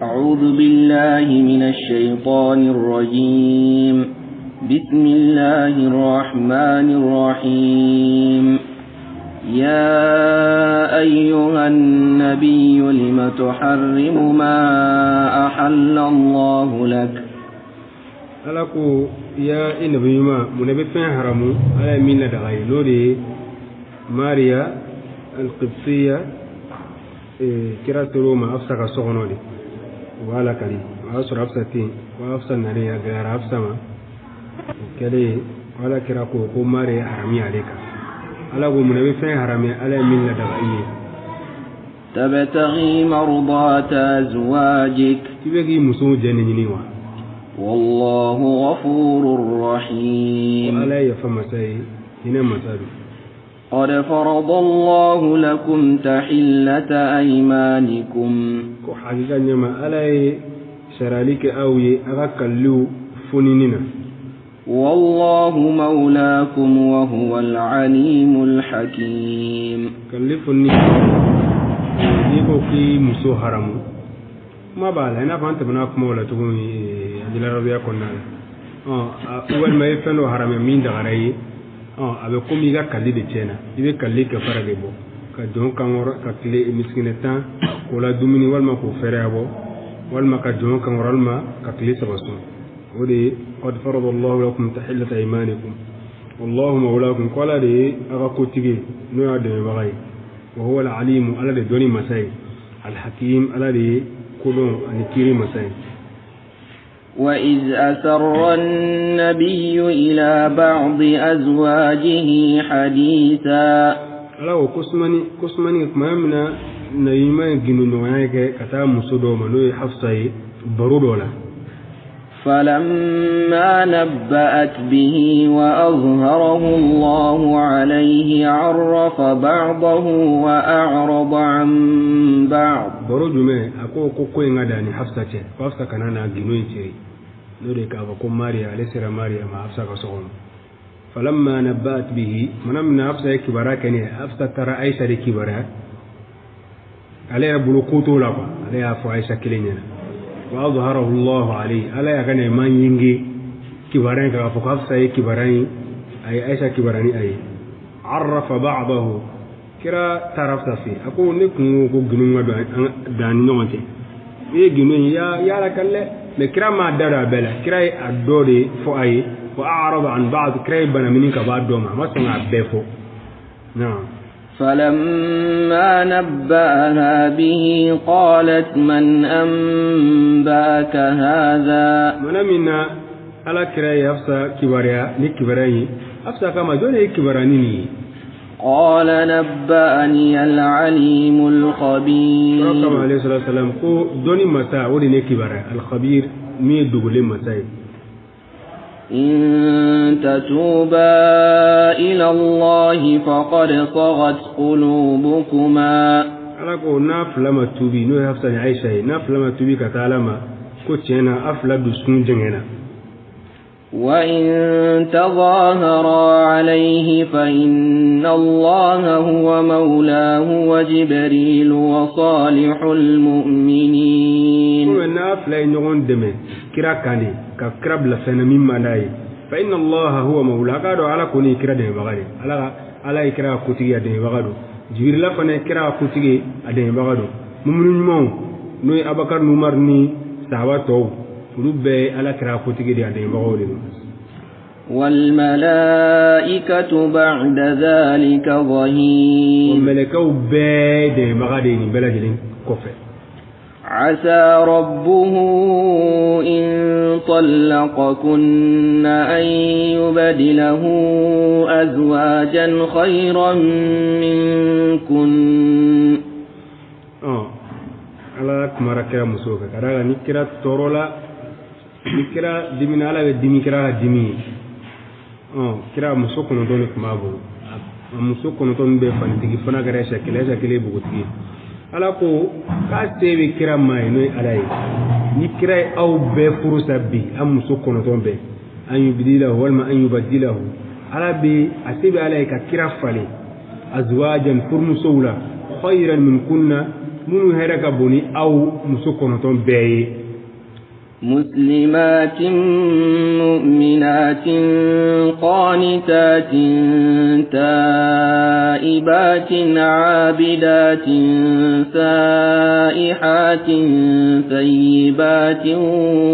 أعوذ بالله من الشيطان الرجيم. بسم الله الرحمن الرحيم. يا أيها النبي لم تحرم ما أحل الله لك. Ala ko ya i nabi ɲuman, mun na i bɛ fɛn haramu Ala ye min ladaga ye, n'o de ye Mariya Alqibtiya? Kira ser'o ma Hafsa ka so kɔnɔ de, o b'a lakali. O y'a sɔrɔ Hafsa tɛ yen, ko Hafsa nalen, a gɛlɛyara Hafsa ma. O kɛlen, Ala kira ko Mariya harami ale kan. Ala ko mun na i bɛ fɛn haramu Ala ye min ladaga i ye? تبتغي مرضات أزواجك. I bɛ k'i musow jɛ nin ɲini wa? والله غفور رحيم. Ala ye yafa masa ye, hinɛ masa don. قد فرض الله لكم تحلة أيمانكم. Ko hakika ɲɛma, Ala ye sarali kɛ aw ye a ka kaliliw fonini na. والله مولاكم وهو العليم الحكيم. Kalili fonini, n'i ko k'i muso haramu, kuma b'a la, i n'a fɔ an tɛmɛna kumaw la cogo min adilarabiya kɔnɔna la. Walima i ye fɛn dɔ haramu min dagara i ye, a bɛ komi i ka kalili de tiɲɛna. I bɛ kalili kɛfara de bɔ ka jɔn kan kɔrɔ, ka tile misikinɛ 10 k'o la dumuni, walima k'o fɛrɛya bɔ, walima ka jɔn kan kɔrɔ, walima ka tile 3 sun. O de ye qad farada Allahu lakum tahillata aymanikum wallahu mawlakum. Ko Ala de ye aw ka kotigi ye, n'o y'a dɛmɛbaga ye. Wa huwa al-alimu, Ala de dɔnni masa ye, al-hakim, Ala de ye kodɔn ani kiiri masa ye. وإذ أسر النبي إلى بعض أزواجه حديثا. Ala ko ko sumani tuma min na Nabi ɲuman ye gindo ɲɔgɔnya kɛ ka taa muso dɔw ma, n'o ye Hafsa ye, baro dɔ la. فلما نبأت به وأظهره الله عليه عرف بعضه وأعرض عن بعض. Baro jumɛn? A ko ko in ka dan ni Hafsa cɛ, ko Hafsa kana na gindo in cɛ, n'o de k'a fɔ ko Mariya, ale sera Mariya ma Hafsa ka so kɔnɔ. Falamma nabba'at bihi, mana min na Hafsa ye kibaruya kɛ ne ye, Hafsa taara Ayisa de kibaruya. Ale yɛrɛ bolo ko t'o la quoi, ale y'a fɔ Ayisa kelen ɲɛna. Wa azharahu Allahu alayhi, Ala y'a ka nɛɛma yenge kibaruya in kan, k'a fɔ ko Hafsa ye kibaruya in, a ye Ayisa kibaruya ni a ye. Arrafa ba'dahu, kira taara Hafsa fɛ, a ko ne kun ko gindo ka don an ni ɲɔgɔn cɛ, i ye gindo in ya la kan dɛ. Mais kira m'a da don a bɛɛ la, kira ye a dɔ de fɔ a ye. Wa a'rada an ba'd, kira ye banamini ka bɔ a dɔ ma, a ma sɔn k'a bɛɛ fɔ. Naam. فلما نبأها به قالت من أنبأك هذا. Mana min na Ala kira ye Hafsa kibaruya ni kibaruya ye, Hafsa kama jɔn de ye kibaruya ni nin ye? قال نبأني العليم الخبير. Kira kama alayhi salatu wasalam ko dɔnni masa, o de ne kibaruya, al-khabir, min ye dogolen masa ye. إن تتوبا إلى الله فقد صغت قلوبكما. Ala ko n'a fila ma tubi, n'o ye Hafsa ni Ayisa ye, n'a fila ma tubi ka taa Ala ma, ko tiɲɛ na a fila dusukun jɛngɛnna. وإن تظاهرا عليه فإن الله هو مولاه وجبريل وصالح المؤمنين. Ko n'a fila ye ɲɔgɔn dɛmɛ kira kan de, ka kira bila fɛn na min man d'a ye, fa inna Allaha huwa mawla, a k'a dɔn Ala kɔni ye kira dɛmɛbaga de ye. Ala ye kira ka kotigi, a dɛmɛbaga don. Jibirila fana ye kira ka kotigi, a dɛmɛbaga don. Mumuni ɲumanw, n'o ye Abakar ni Umar ni sahaba tɔw, olu bɛɛ ye Ala kira ka kotigi de, a dɛmɛbagaw de don. والملائكة بعد ذلك ظهير. Mɛlɛkɛw bɛɛ dɛmɛbaga de ye nin bɛɛ lajɛlen kɔfɛ. عسى ربه إن طلقكن أن يبدله أزواجا خيرا منكن. Ala kumara kira musow fɛ, ka d'a kan ni kira tɔɔrɔ la, ni kira dimina, Ala bɛ dimi kira ka dimi ye. Kira muso 9 de tun b'a bolo, a muso 9 bɛɛ fanitigi, fana kɛra siɲɛ kelen, siɲɛ kelen ye npogotigi ye. Ala ko k'a se bɛ kira ma ye, n'o ye Ala ye, ni kira ye aw bɛɛ furu sa bi, an muso 9 bɛɛ, an yubidilahu walima an yubadilahu, Ala bɛ a se bɛ Ala ye ka kira falen azwajan, furumusow la, khayran min kunna. minnu hɛrɛ ka bon ni aw muso 9 bɛɛ ye. مسلمات مؤمنات قانتات تائبات عابدات سائحات ثيبات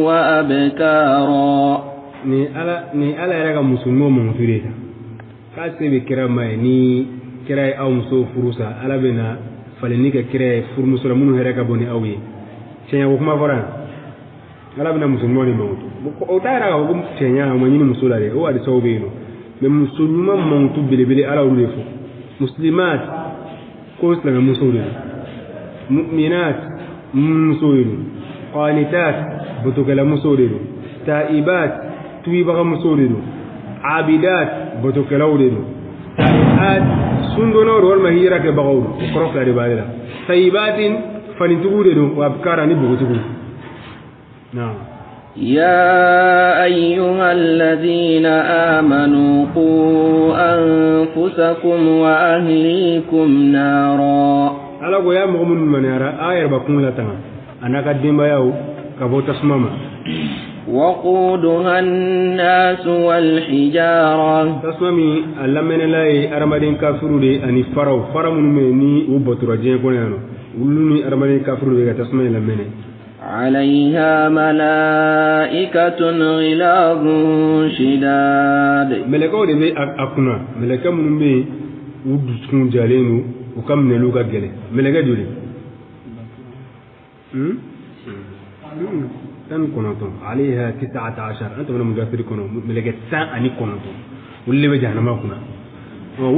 وأبكارا. Ni ala ni ala yɛrɛ ka muso ɲuman mankutu de ta k'a se bɛ kira ma ye, ni kira ye aw muso furu sa, ala bɛna falenni kɛ kira ye furumuso la minnu hɛrɛ ka bon ni aw ye. Tiɲɛ ko kuma fɔra yan, ala bɛna muso ɲuman de mankutu. O t'a yira k'a fɔ ko cɛɲa o ma ɲini muso la dɛ, o hadisaw bɛ yen nɔ, mɛ muso ɲuman mankutu belebele ala olu de fɔ. Muslimat ko silamɛmusow de don, mu'minat musow de don, qanitat botokɛlamusow de don, taibat tubibagamusow de don, abidat botokɛlaw de don, saihat sundonnaw don walima hijira kɛbagaw don, o kɔrɔ fila de b'ale la, sayibatin fanitigiw de don, wa abkara ni npogotigiw. نعم. يا أيها الذين آمنوا قوا أنفسكم وأهليكم نارا. Ala ko ya mɔgɔ minnu maniyara, a yɛrɛ bakun la tanga a n'a ka denbayaw ka bɔ tasuma ma. وقودها الناس والحجارة. Tasuma min a lamɛnɛla ye adamaden kafiru de ani faraw, fara minnu bɛ yen ni u batura diɲɛ kɔnɔ yan nɔ, olu ni adamaden kafiru de ka tasuma in lamɛnɛ. عليها ملائكة غلاظ شداد. Mɛlɛkɛw de bɛ a kunna, mɛlɛkɛ minnu bɛ yen u dusukun jalen don, u ka minɛliw ka gɛlɛn. Mɛlɛkɛ joli? 19. Alayha 19. An tɛmɛna mudafiri kɔnɔ, mɛlɛkɛ 19 olu de bɛ jahanama kunna.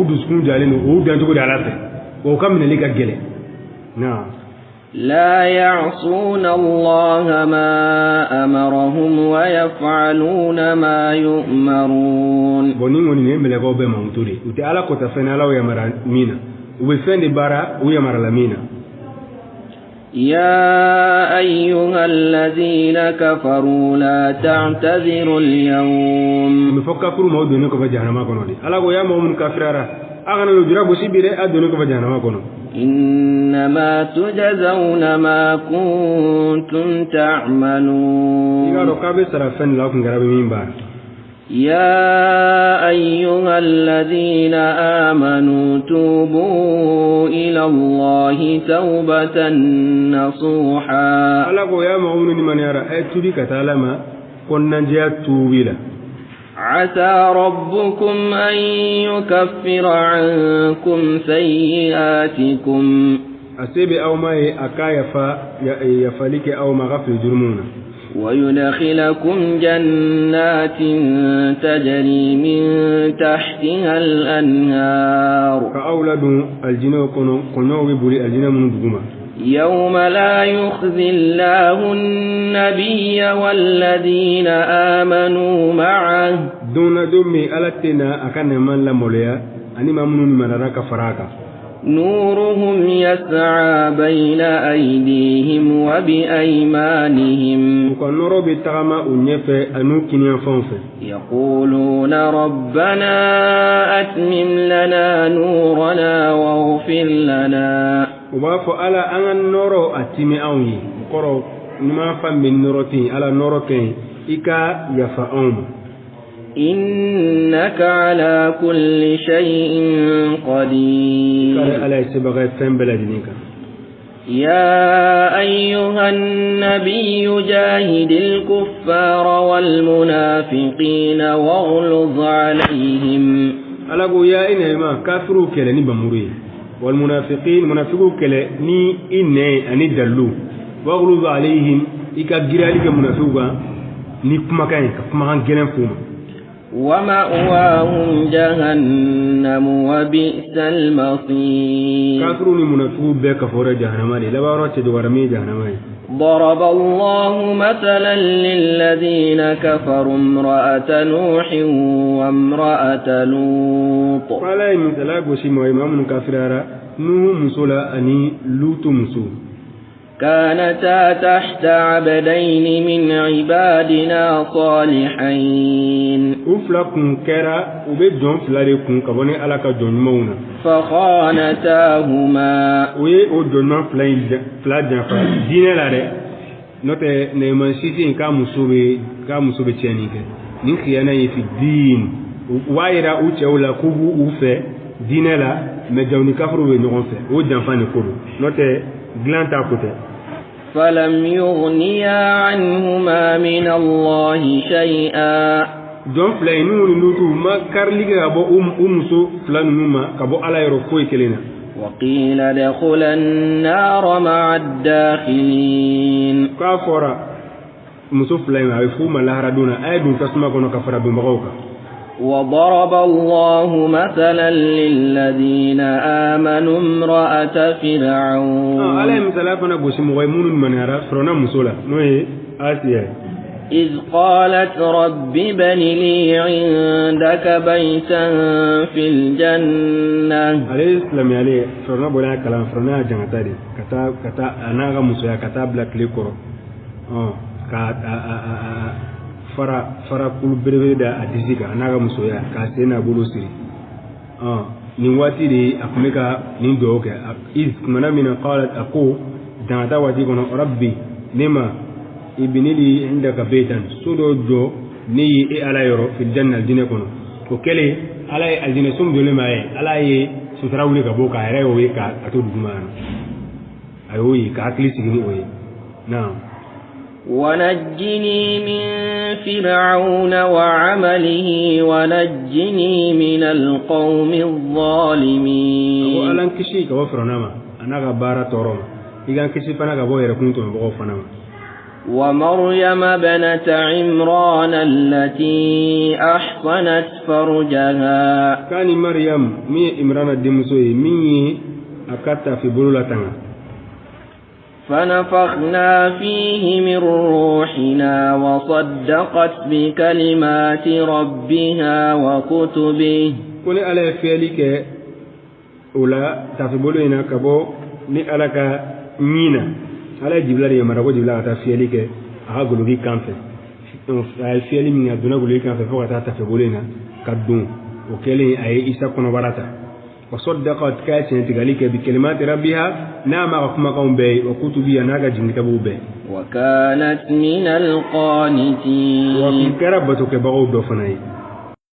U dusukun jalen don, u dancogo de ala fɛ, wa u ka minɛli ka gɛlɛn. Naam. لا يعصون الله ما أمرهم ويفعلون ما يؤمرون. Bon, ni kɔni nin ye mɛlɛkɛw bɛɛ mankutu de, u tɛ ala kɔta fɛn na ala yamara min na, u bɛ fɛn de baara u yamara la min na. يا أيها الذين كفروا لا تعتذروا اليوم. Bɛ fɔ kafiru ma o donnen kɔfɛ jahanama kɔnɔ de. Ala ko ya mɔgɔ minnu kafirara, a kana lujura gosi bi dɛ, a donnen kɔfɛ jahanama kɔnɔ. إنما تجزون ما كنتم I k'a تعملون. dɔn k'a bɛ sara fɛn de la, aw kun kɛra bɛ min baara. يا أيها الذين آمنوا توبوا إلى الله توبة نصوحا. Ala ko ya mɔgɔ minnu nimaniyara, a ye tuubi ka taa ala ma kɔnɔnajɛya tuubi la. عسى ربكم أن يكفر عنكم سيئاتكم. A se bɛ aw ma ye a k'a yafa yafali kɛ aw ma ka fili jurumunw na. ويدخلكم جنات تجري من تحتها الأنهار. Ka aw ladon alijinɛw kɔnɔ, kɔɲɔw bɛ boli alijinɛ minnu duguma. يوم لا يخزي الله النبي والذين آمنوا معه. Don na don min ala tɛna a ka nɛɛma lamaloya ani maa minnu nimanara ka fara a kan. نورهم يسعى بين أيديهم وبأيمانهم. U ka nɔrɔ bɛ tagama u ɲɛfɛ ani u kiniyanfanw fɛ. يقولون ربنا أتمم لنا نورنا واغفر لنا. U b'a fɔ ala an ka nɔrɔ a timi anw ye, o kɔrɔ ɲuman fan bɛ nɔrɔ ten, ala nɔrɔ kɛ yen, i ka yafa anw ma. إنك على كل شيء قدير. K'ale ala ye sebaga ye fɛn bɛɛ lajɛlen kan. يا أيها النبي جاهد الكفار والمنافقين واغلظ عليهم. Ala ko ya i nɛma kafiruw kɛlɛ ni bamuru ye, walmunafiqin munafiqw kɛlɛ ni i nɛ ani dalilu, waghluz alayhim i ka giriyali kɛ munafiqw kan ni kumakan ye, ka kumakan gɛlɛn f'u ma. ومأواهم جهنم وبئس المصير. Kafiru ni munafiqw bɛɛ kafora jahanama de, laban yɔrɔ cɛ dɔgɔyara min ye jahanama ye. ضرب الله مثلا للذين كفروا امرأة نوح وامرأة لوط. Ko ala ye misaliya gosi mɔgɔ ye maa minnu kafiriyara, Nuhu muso la ani Lutu muso. كانتا تحت عبدين من عبادنا صالحين u fila kun kɛra u bɛ jɔn fila de kun ka bɔ ni Ala ka jɔn ɲumanw na. فخانتاهما U ye o jɔn ɲuman fila in fila janfa diinɛ la dɛ, n'o tɛ Nɛɛman si tɛ yen k'a muso bɛ tiɲɛni kɛ. Nin khiyana ye fi diin, u b'a yira u cɛw la k'u b'u u fɛ diinɛ la, mɛ jaw ni kafiriw bɛ ɲɔgɔn fɛ, o janfa nin ko don, n'o tɛ dilan t'a ko tɛ. فلم يغنيا عنهما من الله شيئا Jɔn fila in, n'u ni Lutu ma karili kɛ ka bɔ u muso fila ninnu ma ka bɔ Ala yɔrɔ foyi kelen na. وقيل ادخلا النار مع الداخلين K'a fɔra muso fila in, a bɛ f'u ma laharadon na: a ye don tasuma kɔnɔ ka fara donbagaw kan. وضرب الله مثلا للذين آمنوا امرأة فرعون. Ala ye misaliya fana gosi mɔgɔ ye minnu maniyara Firawuna muso la, n'o ye Asiya ye. إذ قالت رب ابن لي عندك بيتا في الجنة. Ale ye silamɛyalen, Firawuna bɔra a kalan, Firawuna y'a jangata de ka taa a n'a ka musoya ka taa bila tile kɔrɔ, ka a fara fara kulu belebele da a disi kan, a n'a ka musoya, k'a sen n'a bolo siri. Nin waati de a tun bɛ ka nin dugawu kɛ. Iz tumana min na, qalat, a ko jangata waati kɔnɔ: rabbi, ne ma, ibni li indaka baytan, so dɔ jɔ ne ye e Ala yɔrɔ, fil janna, aljinɛ kɔnɔ. O kɛlen, Ala ye aljinɛ so min jɔlen b'a ye, Ala ye sutura wuli ka bɔ k'a yɛrɛ y'o ye k'a to duguma yan, a y'o ye ka hakili sigi ni o ye, naam. ونجني من فرعون وعمله ونجني من القوم A ko الظالمين. Ala n kisi ka bɔ Firawuna ma a n'a ka baara tɔɔrɔ ma, i k'an kisi fana ka bɔ yɛrɛkun tɔmɔbagaw fana ma. ومريم ابنة عمران التي أحصنت فرجها. K'a ni Mariam min ye Imrana denmuso ye, min ye a ka tafe bolo latanga. فنفخنا فيه من روحنا وصدقت بكلمات ربها وكتبه. Ko ni Ala ye fiyɛli kɛ o la tafe bolo in na ka bɔ ni Ala ka ɲin na, Ala ye Jibila de yamaruya ko Jibila ka taa fiyɛli kɛ a ka goloki kan fɛ. A ye fiyɛli min kɛ, a donna goloki kan fɛ fo ka taa tafe bolo in na ka don. O kɛlen, a ye Isa kɔnɔbara ta. Wasaddaqat, k'a tiɲɛtigali kɛ, bi kalimati rabbiha, n'a m'a ka kumakanw bɛɛ ye, wa kutubiha, n'a ka jigintabuw bɛɛ. وكانت من Wa القانتين. kun kɛra batokɛbagaw dɔ fana ye.